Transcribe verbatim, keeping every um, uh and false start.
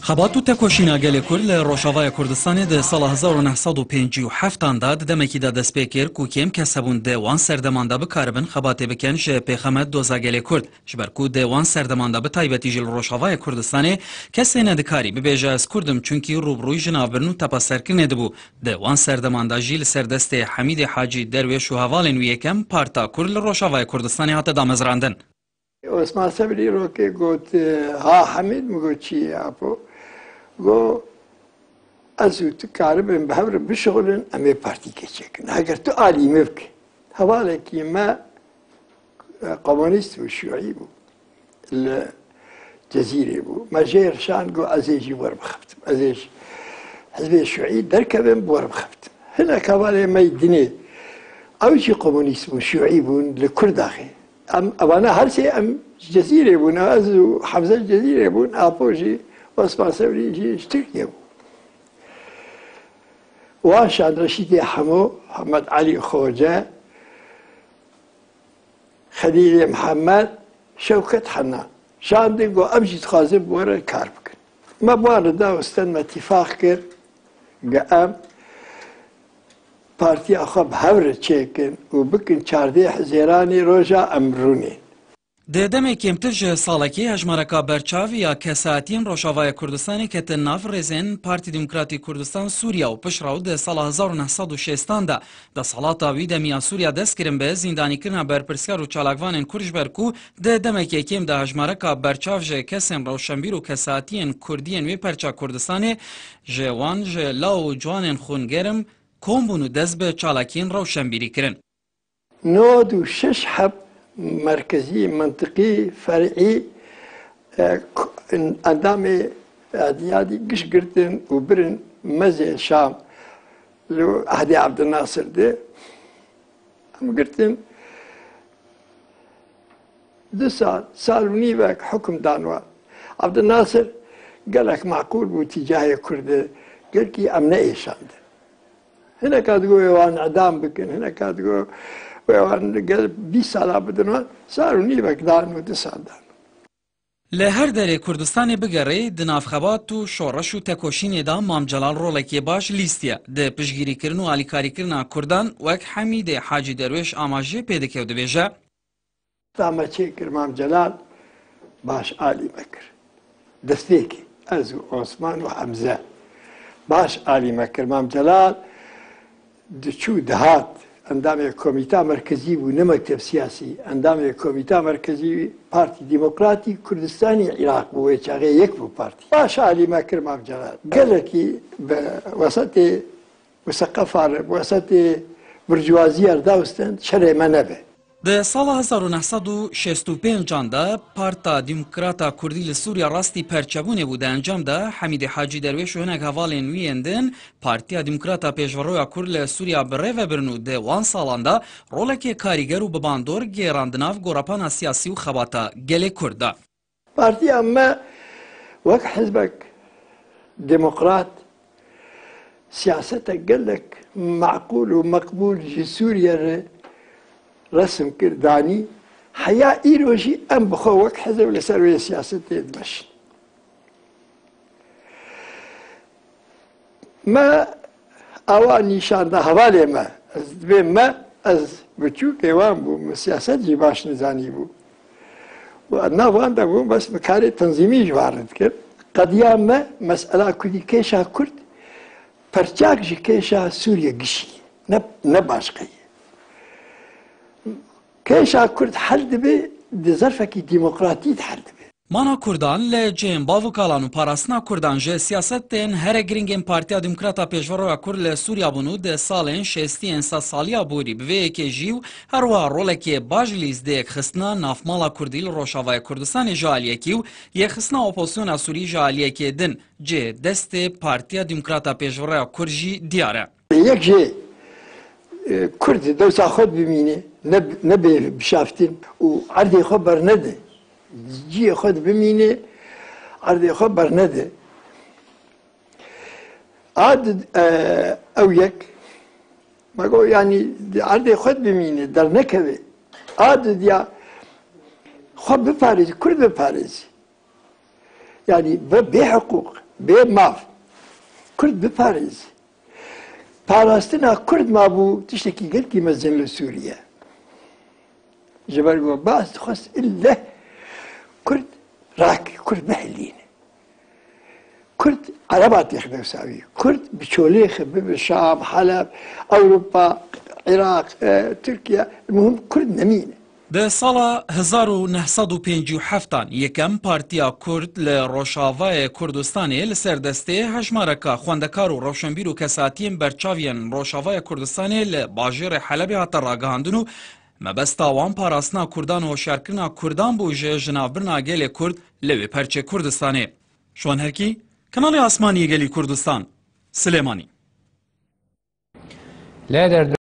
Xebat û tekoşîna gelê Kurd li Rojavaya Kurdistanê di sala hezar û neh sed û pêncî û heft an de di demekî de dest pê kir ku kêm kes hebûn di wan serdeman de bikaribin xebatê bikin ji pêxemet doza gelê Kurd. Ji ber ku di wan serdeman de bi taybetî jî li Rojavaya Kurdistanê kesê nedikarî bibêje ez Kurd im, çunkî rû bi rûyî ji navbirin û tepaserkirinê dibû. Di wan serdeman de jî li ser destê Hemîdê Hacî Derwêş û hevalên wî yekem Parta Kurd li Rojavaya Kurdistanê hate damezrandin. Osman Sebrî rokê got, "Ha Hemîd," min got, "Çi ye apo?" Got, "Ez û tu karibin bi hev re bişixulin, em ê partîkê çêkin. Heger tu alî me bike." Hevalekî me, e, komunîst bû, şûî bû. Li Cezîrê bû. Me jê re şand, got, "Ez ê jî wer bixebtim. Ez ê ji hizbê şûî derkevim, wer bixebtim." Hinek hevalê me yî dinê, ew jî komunîst bûn, şûî bûn, li Kurdaxê. Em, evana her sê em ji Cezîrê bûn, ez û Hemze ji Cezîrê bûn, apo jî Osman Sebrî jî ji Tirkiye bû. Wan şand Reşîdê Hemo, Hemed Elî Xoce, Xelîlê Mihemed, Şewket Henan. Şandin got, "Em jî dixwazin bi we re kar bikin." Me bi wan re da û sten me tîfaq kir, ge em partiya xwe bi hev re çêkin û bikin çardeh Hizêranê roja em rûnên. Di demê kêmtir ji salekê hejmareka berçav ya kesayetiyên Rojavaya Kurdistanê ketin nav rêzên Partî Demokratî Kurdistan Sûriya û piştre û di sala hezar û neh sed û şêstan de desthilata wî demî ya Sûriya dest kirin bi zîndanîkirina berpirsyar û çalakvanên Kurd, ji ber ku di demekê kêm de hejmareka berçav ji kesên rewşenbîr û kesayetiyên Kurdiyên wê perça Kurdistanê ji wan ji law û ciwanên xûngerm kom bûn û dest bi çalakiyên rewşenbîrî kirin. Nod û şeş heb merkezî, mintiqî, ferî, e, k-, endamê Ediyadî giş girtin û birin mezê Şam li ehdê Abdulnasir de. Em girtin du sal, sal û nîvek hukm dan wan. Abdulnasir gelek maqûl bû tîcahê Kurd de, gelkî em neêşandin. Hineka digot wê wan idam bikin, hineka digot wê wan gel bîst sala bidin wan, sal û nîvek dan û du sal dan. Li her derê Kurdistanê bigerê, di nav xebat û şoreş û tekoşînê de Mam Celal rolekê baş lîstiye. Di piştgirîkirin û alîkarîkirina Kurdan wek Hemîdê Hacî Derwêş amaje pê dike û dibêje, Dama çêkir Mam Celal, baş alî me kir. Destpêkê ez û Osman û Hemze baş alî me kir. Mam Celal diçû dihat, endamê Komîta Merkezî bû, ne mekteb siyasî, endamê Komîta Merkezî Partî Demokratî Kurdistanî Iraq bû, wê çaxê yek bû partî. Baş alî me kir Mam Celal. Gelekî bi wesetê û seqefa re, bi wesetê burjuwaziya re dawistend, şerê me nebe. Di sala hezar û neh sed û şêst û pênc an de Parta Demokrata Kurdî li Sûriya rastî perçebûnê bû. Di encam de Hemîdê Hacî Derwêş û hinek hevalên wî yên din Partiya Demokrata Pêşveroya Kurd li Sûriya bi rê ve birin û di wan salan de rolekê karîger û bi bandor gêran di nav gorepana siyasî û xebata gelê Kurd de. Partiya me wek hizbek demokrat siyasetek gelek meqûl û meqbûl ji Sûriye re resim kir, danî. Heya îro jî em bi xwe wek hizb li ser wê siyasetê dimeşin. Me awa nîşan da hevalê me. Ez dibê me, ez biçûkê wan bûm, min siyaset jî baş nizanîbû. Û ez nav wan de bûm, bes min karê tenzîmî ji wan re dikir. Qediya me, mesela Kurdî, kêşa Kurd, perçak ji kêşa Sûriye gişî ye. Ne, ne başqe ye. Kêşa Kurd hel dibe, di zerfekî demokratî de hel dibe. Mana Kurdan li cihên bav û kalan û parastina Kurdan ji siyasetên here giringên Partiya Demokrata Pêşveroya Kurd li Sûriya bûn û di salên şêstî yên sedsaliya borî bi vê yekê jî û herwiha rolekê baş lîst di yekxistina navmala Kurdî li Rojavayê Kurdistanê ji aliyekî û yekxistina opozisyona Sûrî ji aliyekê din cih destê Partiya Demokrata Pêşveroya Kurd jî diyar e. Yek jê, e, Kurd dewsa xwe bimîne, ne, nebê bişaftin û erdê xwe bernede. Ciyê xwe de bimîne, erdê xwe bernede. A di, e, ew yek, me got, yanî di erdê xwe de bimîne, dernekeve. A di diya xwe biparêzî, Kurd biparêzî. Yanî ve bê hiqûq, Bê mav. Kurd biparêz. Parastina Kurd mabû tiştekî gelkî mezin li Sûriye. Ji ber ku Baas dixwest illeh Kurd rak, Kurd bihelîne. Kurd ereba têxine wisa wî. Kurd bi çolê xe bibe Şam, Heleb, Ewropa, Iraq, e, Tirkiye, muhim Kurd nemîne. Di sala hezar û neh sed û pêncî û heftan yekem Partiya Kurd li Rojavayê Kurdistanê li ser destê hejmareka xwendekar û rewşenbîr û kesatiyên berçav yên Rojavaya Kurdistanê li bajêrê Helebê hate ragihandin û mebesta wan parastina Kurdan û hoşyarkirina Kurdan bû ji jinavbirina gelê Kurd li wê perçê Kurdistanê. Şwan Herkî, Kanalê Asmanî yê Gelî Kurdistan, Silêmanî. Lê der